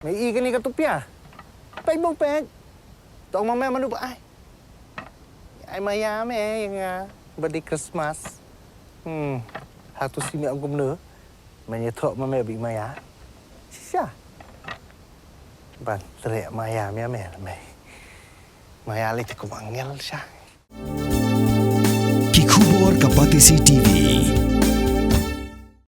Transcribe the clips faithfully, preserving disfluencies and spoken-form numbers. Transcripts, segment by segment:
Me i kane ka tupia. Peit bong peit. Tong ma me manu ba ai. Ai maya me ïa nga. Ba di Christmas. Hmm. Hatu si me ong kumno. Me ïa thok ma me bi maya. Shisha. Ban trek maya me me me. Maya le te kum angel sha. Ki khubor ka Batesi T V.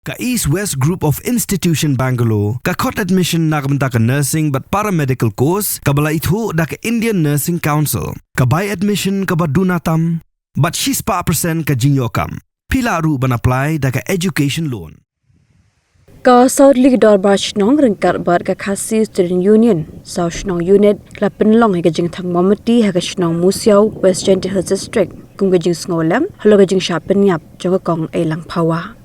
Ka East West Group of Institution Bangalore ka khot admission na ka bynta ka nursing bad paramedical course kaba la ithuh da ka Indian Nursing Council. Ka bai admission kaba duna tam bad shispah percent ka jingïoh kam. Phi lah ruh ban apply da ka education loan. Ka South Lake Dorbar Shnong ryngkat bad ka Khasi Student Union South Shnong Unit la pynlong ïa ka jingthang mombati ha ka shnong Musiaw, West Jaintia Hills District kum ka jingsngewlem halor ka jingshah pynïap jong ka kong Eilang Phawa.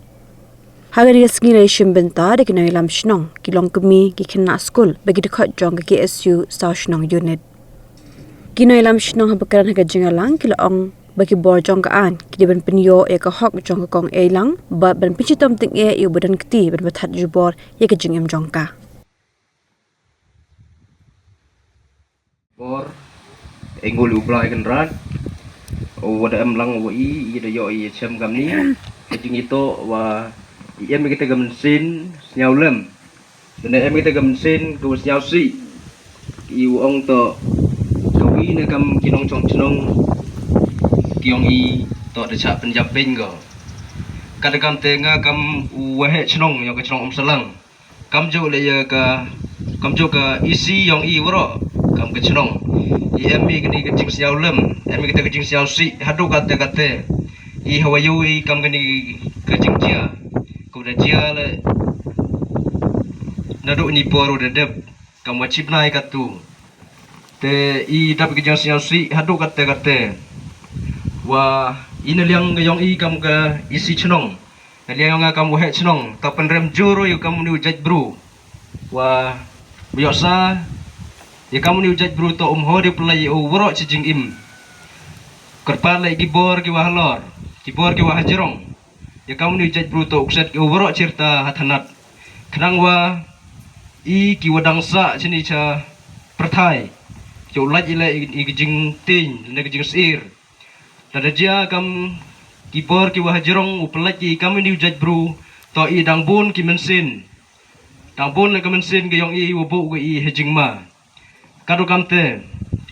Ha kane ka sngi la ïashim bynta da ki nongïalam shnong, ki longkmie, ki khynnah skul bad ki dkhot jong ka K S U South Shnong Unit. Ki nongïalam shnong haba kren ha ka jingïalang ki la ong ba ki bor jong ka aiñ ki dei ban pynïoh ïa ka hok jong ka kong Eilang bad ban pynshitom tyngeh ïa u ba don kti ban pynthat jubor ïa ka jingim jong ka. Bor, eh, ngul u Blai Kynrad, u wa da em lang wa i, i da ïoh i chem kamni, ka jingïatoh wa i em kita ka mynsiem sñiaw lem. Dane em kita ka mynsiem ka wa sñiaw sih. Ki u ong to ka wi ne kam ki nongchong chnong ki ong i to da chah pynjap beng ko. Kada kam te nga kam u waheh chnong yong ka chnong Umsalang. Kam jo le ya ka kam jo ka isi yong i waro kam ka chnong. I em i kani ka jingsñiaw lem, em i kita ka jingsñiaw sih, hadu kate kate. I hawa yu i kam kani ka jingjia. Ko da jia le. Nadu ni por u da dep kam wa chip nai katu. Te i dap ki jang sñiaw sih hadu kate kate. Wa i na liang ka yong i kam ka isi chnong. Na liang yong nga kam waheh chnong. Ta pynrem jur yu kam ni u jait bru. Wa u yoh sa ya kam ni u jait bru to um ho di pynlai u waro chi jingim. Kyrpad le ki bor ki wa halor. Ki bor ki wa hajrong. Ya kam ni u jait bru to u kset ki u waro chirta hathanat. Khnang wa i ki wa dang sah chini cha pyrthai. Ki u lait i le i, i ki jingtieng, ne ki jingsir. Lada jia kam ki bor ki wa hajrong u pynlait ki kam ni u jait bru to i dang bun ki mynsiem. Dang bun le ka mynsiem ka yong i wa bu ka i ha jingma. Kadu kam te,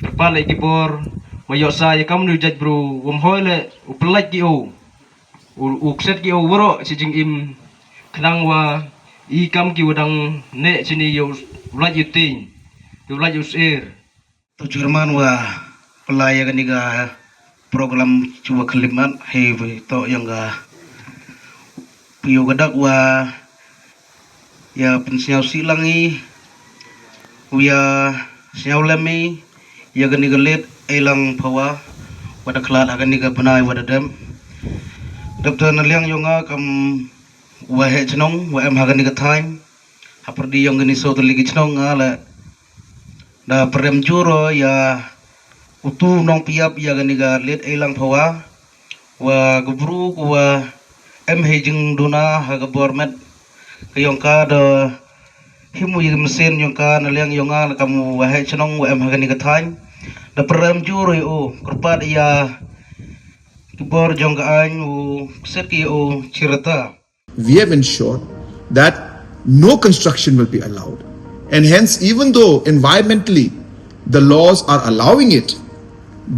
kyrpad le ki bor, ma yoh sa ya kam ni u jait bru, wam hoi le u pynlait ki u. U, u kset ki u waro chi jingim khnang wa i kam ki wa dang ne chini yu u lait yu tieng, yu lait yu sir. To chairman wa pynlai ya kani ka program chuwa khlimat hei to yang ka piu ka dak wa ya pynsñiaw sih lang i, u ya sñiaw lem i, ya kani ka let Eilang Phawa, wa da khlad ha kani ka bnai wa da dem. Dap ta na liang yong nga kam waheh chnong, wa em ha kani ka thaiñ, ha pyrdi yong kani so tali ki chnong nga le. Da pyrem jur o ya utu nong piap ya kani ka let Eilang Phawa. Wa ka bru ku wa em hei jingduna ha ka bor met ka yong ka da himu ya ka mynsiem yong ka na liang yong nga na kam waheh chnong wa em ha kani ka thaiñ. Da pyrem jur o ya u kyrpad ya ki bor jong ka aiñ u kset ki ya u chirta. We have ensured that no construction will be allowed. And hence, even though environmentally the laws are allowing it,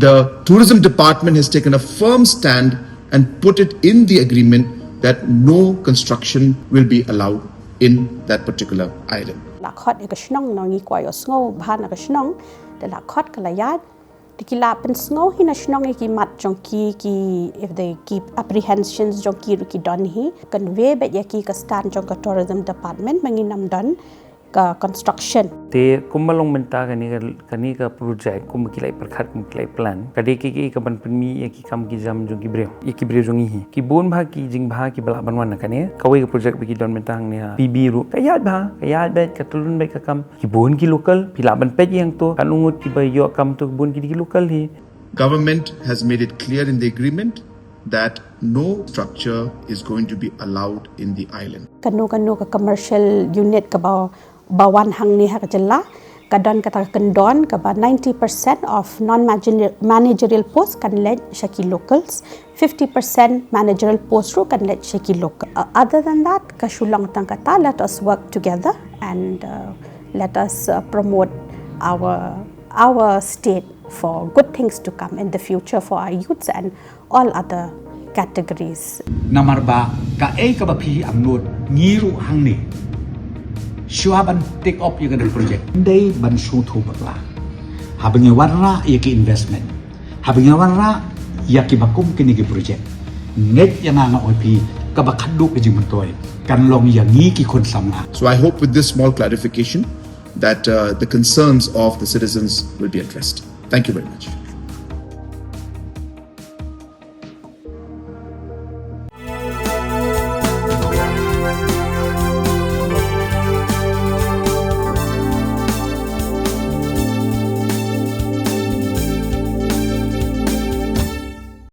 the tourism department has taken a firm stand and put it in the agreement that no construction will be allowed in that particular island. La khot ïa ka shnong nong i kwai o sngew bha na ka shnong, da la khot ka la ïaid. Te ki la pynsngew hi na shnong ïa ki mat jong ki, ki, if they keep apprehensions jong ki ruh ki don hi, convey bad ïa ki ka stand jong ka tourism department ba ngin ym don ka construction. Te kumba long mynta kane ka, kane ka project kumba ki la pyrkhat kumba ki la plan. Ka dei ki, ki ka ban pynmih ïa ki kam ki jam jong ki briew. Ïa ki briew jong i hi. Ki bun bha ki jingbha ki ba lah ban wan na kane. Kawei ka project ba ki don mynta hangne ha P B ruh. Ka ïaid bha, ka ïaid bad ka tulun bad ka kam. Ki bun ki local, phi lah ban peit ïa to, kan u ngut ki ba ïoh kam to, ki bun ki dei ki local hi. Government has made it clear in the agreement that no structure is going to be allowed in the island. Kano kano ka commercial unit ka ba ba wan hangne ha ka jylla, ka don kata ka kyndon kaba ninety percent of non managerial post kan leit sha ki locals, fifty percent managerial post ruh kan leit sha ki local. Uh, other than that, ka shu long tang kata, let us work together and uh, let us uh, promote our our state for good things to come in the future for our youths and all other categories. Namar ba kaei kaba phi angnud ngi ruh hangne, shuwa ban take up ïa kane ka project, dei ban sngewthuh bakla. Haba ngi wanrah ïa ki investment, haba ngi wanrah ïa kiba kum kine ki project, ngeit ïa nga, nga ong ïa phi, kaba khadduh ka jingmyntoi kan long ïa ngi ki khun samla. So I hope with this small clarification that uh, the concerns of the citizens will be addressed. Thank you very much.